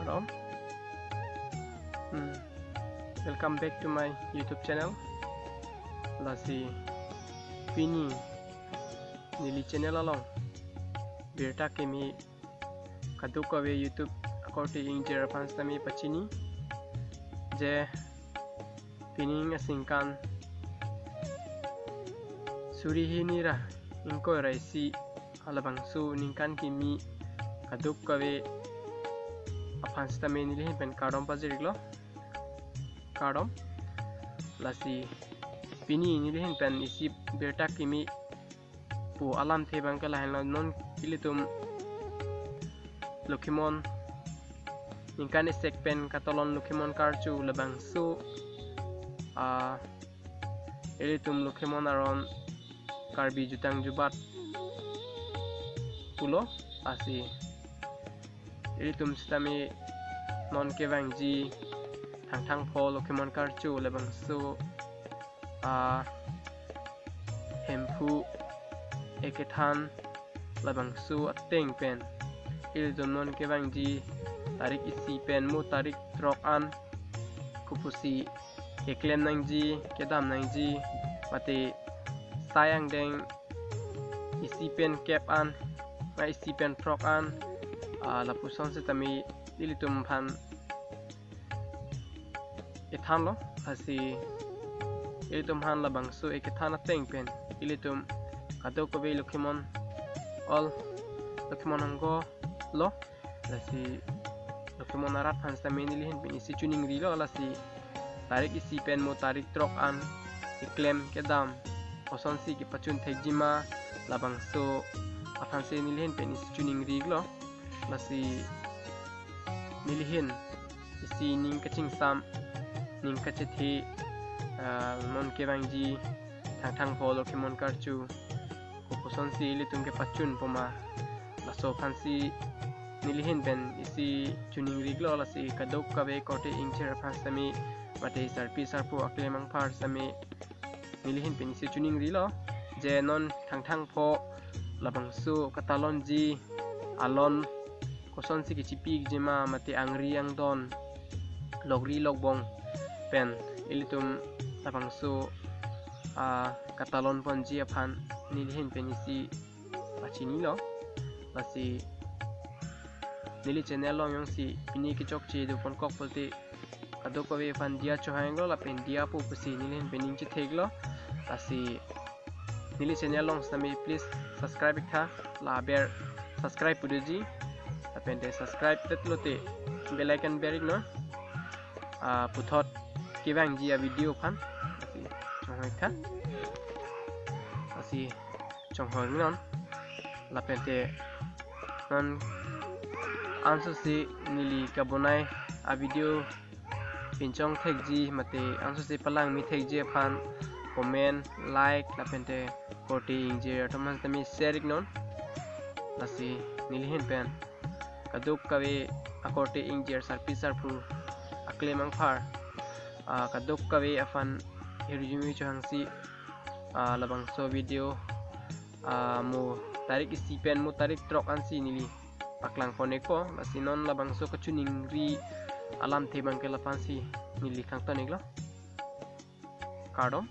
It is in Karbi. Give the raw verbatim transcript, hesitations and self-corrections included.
Hello. Hmm. Welcome back to my YouTube channel. Lasi pini neli channel along birta kimi kadokave YouTube akorte ingjir aphan sitame pachini je pining aningkan suri hini ra ingkoi ra isi halabangso ningkan kimi kadokave aphan sitame neli ahin pen kardom pajir-iklo. Kardom. Lasi pini neli ahin pen isi birta kimi pu alamthe abang ke lahenlo, non ilitum Lokhimon ningkan isek pen katalon Lokhimon karcho labangso, ah, ilitum Lokhimon aron Karbi jutang jubat pulo, lasi ilitum sitame non kevangji Thangthang pho Lokhimon karcho labangso, ah, Hemphu ekethan labangso ateng pen ilitum non kevangji tarik isi pen mo tarik throk an kopusi keklem nangji, kedam nangji, mate sai angdeng isi pen kep an, na isi pen throk an, ah, lapuson sitame ilitum aphan ethanlo, lasi ilitum aphan labangso ekethan ateng pen ilitum kadokave Lokhimon all Lokhimon angko lo, lasi Lokhimon arat aphan sitame neli ahin pen isi choningrilo, lasi tarik isi pen mo tarik throk an keklem kedam kosonsi kepachun thekji ma labangso aphansi neli ahin pen isi choningrilo, lasi neli ahin isi ning kachingsam, ning kachethe, ah, non kevangji Thangthang pho Lokhimon karcho kosonsi ilitum kepachun poma, laso aphansi neli ahin pen isi choningrilo, lasi kadokave korte ingjir aphan sitame mate sarpi sarpo aklem angpar sitame neli ahin pen isi choningrilo je non Thangthang pho labangso katalonji alon kosonsi kechipiji ma mate angri angdon lokri lokbong pen ilitum labangso, ah, katalon ponji aphan neli ahin pen isi pachinilo, lasi neli channel along jongsi pini kechokche do ponkok pulote kadokave aphan diya chohanglo lapen diya po pusi neli ahin pen ning chetheklo, lasi neli channel along sitame please subscribe-iktha, la aber subscribe pu doji, lapen te subscribe det lote bell icon ber-iknon, ah, puthot kevangji avideo aphan, lasi chonghoi-iktha, lasi chonghoi-iknon, lapen te non ansose neli kabonai avideo pinchong thekji mate ansose palangme thekji aphan comment, like, lapen te korte ingjir atum aphan sitame share-iknon, lasi neli ahin pen kadokave akorte ingjir sarpi sarpo aklem angpar, ah, kadokave aphan hirjume chohangsi, ah, labangso video, ah, mo tarik isi pen mo tarik throk ansi neli paklang pon-ikpo, lasi non labangso kachiningri alamthe abang ke laphansi neli kangton-iklo. Kardom.